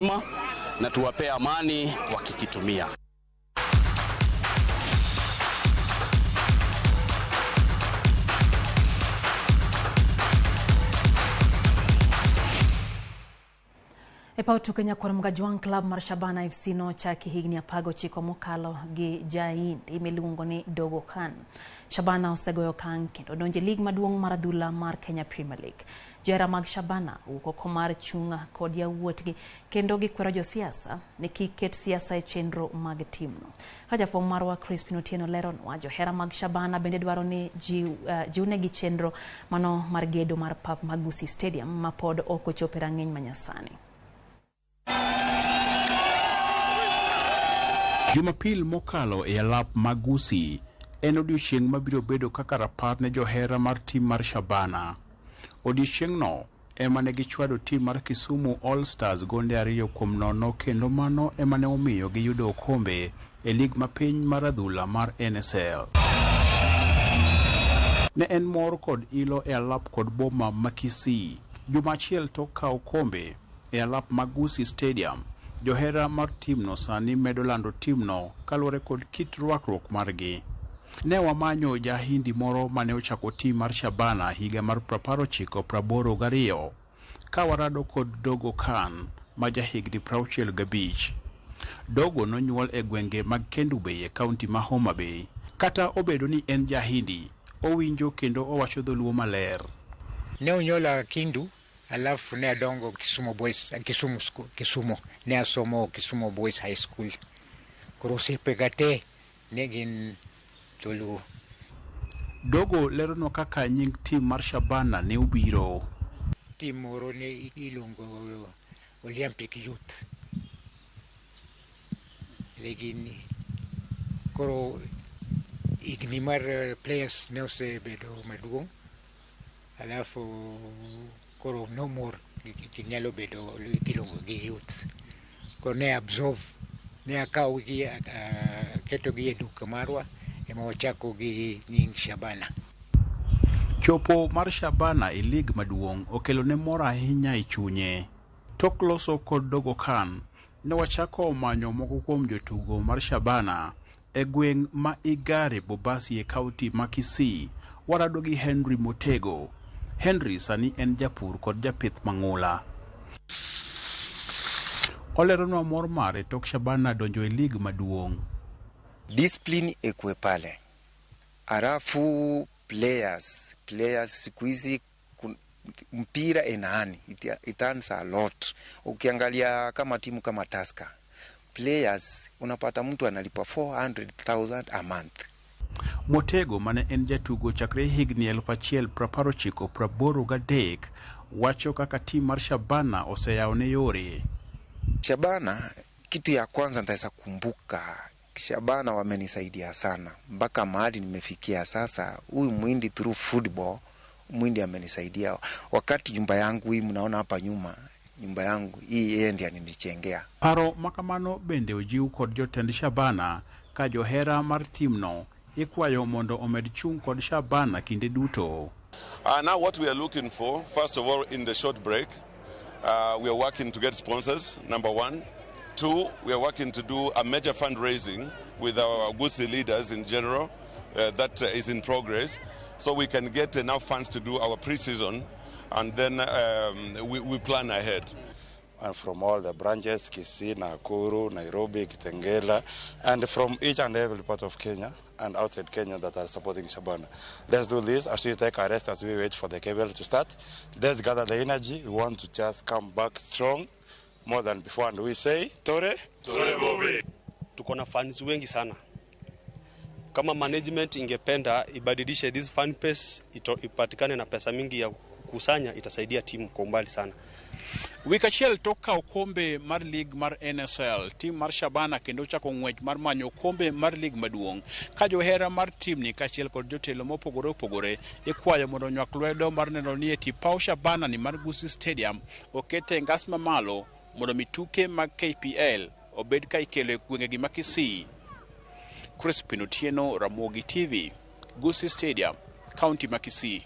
Na tuwapee amani wakikitumia. E paw tuke nyakwar Mgajwang' Club mar Shabana FC nochaki higni 19 mokalo gi jaindi miluongo ni Dogo Khan. Shabana osegoyo okang' kendo donjo e lig maduong' mar adhula mar Kenya Premier League. Johera mag Shabana owuok oko mar chung' kod yawuotgi kendo gikwero josiasa ni kik ket siasa e chenro mag timno. Ka jafwambo marwa Crispin Otieno leronwa, johera mag Shabana bende dwaro ni jiwnegi chenro mano mar gedo mar pap mag Gusii Stadium ma pod ok ochopo e rang'iny manyasani. Jumapil mokalo e alap mag Gusii en odiochieng' mabiro bedo kaka rapar ne johera mar tim mar Shabana. Odiochieng'no ema ne gichwado tim mar Kisumu All Stars gonde 2-0 kendo mano ema ne omiyo giyudo okombe e lig mapiny mar adhula mar NSL. Ne en mor kod ilo e alap kod boma ma Kisii. Juma achiel tok kawo okombe e alap mag Gusii Stadium, johera mar timno sani medo lando timno kaluwore kod kit rwakruok margi. Ne wamanyo jahindi moro mane ochako tim mar Shabana higa mar 1982 ka warado kod Dogo Khan ma jahigni 65. Dogo nonyuol e gwenge mag Kendu Bay e kaunti ma Homa Bay. Kata obedo ni en jahindi, owinjo kendo owacho dholuo maler. Ne onyuola Kindu, alafu ne adongo Kisumu Boys, Kisumu School, Kisumu. Ne asomo Kisumu Boys High School. Koro osiepe te ne gin joluo. Dogo leronwa kaka nying tim mar Shabana ne obiro. Tim moro ne iluongo Olympic Youth. Ne gin koro higni mar players ne osebedo maduong', alafu koro no more ginyalo bedo giluongo gi youth. Koro ne absorb, ne akawo gi aketo gi e duka marwa ema wachako gi nying Shabana. Chopo mar Shabana e lig maduong' okelo ne mor ahinya e chunye. Tok loso kod Dogo Khan, ne wachako manyo moko kuom jotugo mar Shabana e gweng' ma Igare Bobasi e kaunti ma Kisii. Warado gi Henry Motego. Henry sani en japur kod japith mang'ula. Oleronwa mor mare tok Shabana donjo e lig maduong'. Discipline ikuwe pale, alafu players siku hizi mpira inaani it earns a lot. Ukiangalia kama timu kama Tusker, players unapata mtu analipwa 400,000 a month. Motego mane en jatugo chakre higni 1983 wacho kaka tim mar Shabana oseyawone yore. Shabana, kitu ya kwanza nitaweza kumbuka, Shabana wamenisaidia sana mpaka mahali nimefikia sasa. Huyu mwindi through football, mwindi amenisaidia. Wakati nyumba yangu hii mnaona hapa nyuma, nyumba yangu hii yeye ndiye alinichengea. Paro makamano bende ojiw kod jotend Shabana ka johera mar timno ikwayo mondo omed chung' kod Shabana kinde duto. Now what we are looking for, first of all, in the short break, we are working to get sponsors, number one. Two, we are working to do a major fundraising with our Gusii leaders in general, that is in progress, so we can get enough funds to do our pre-season, and then we plan ahead. And from all the branches, Kisii, Nakuru, Nairobi, Kitengela, and from each and every part of Kenya and outside Kenya that are supporting Shabana. Let's do this as we take a rest, as we wait for the cable to start. Let's gather the energy. We want to just come back strong, more than before, and we say, Tore, Tore Bobby. Tuko na fans wengi sana. Kama management ingependa ibadilishe this fan base, ipatikane na pesa mingi ya kukusanya, itasaidia timu kwa umbali sana. Wik achiel tok kawo okombe mar lig mar NSL, tim mar Shabana kendo chako ng'wech mar manyo okombe mar lig maduong'. Ka johera mar timni kaachiel kod jotelo mopogore opogore ikwayo mondo onywak lwedo mar neno ni eti paw Shabana ni mar Gusii Stadium okete e ngas mamalo mondo mi tuke mag KPL obed ka ikelo e gwengegi ma Kisii. Crispin Otieno, Ramogi TV, Gusii Stadium, kaunti ma Kisii.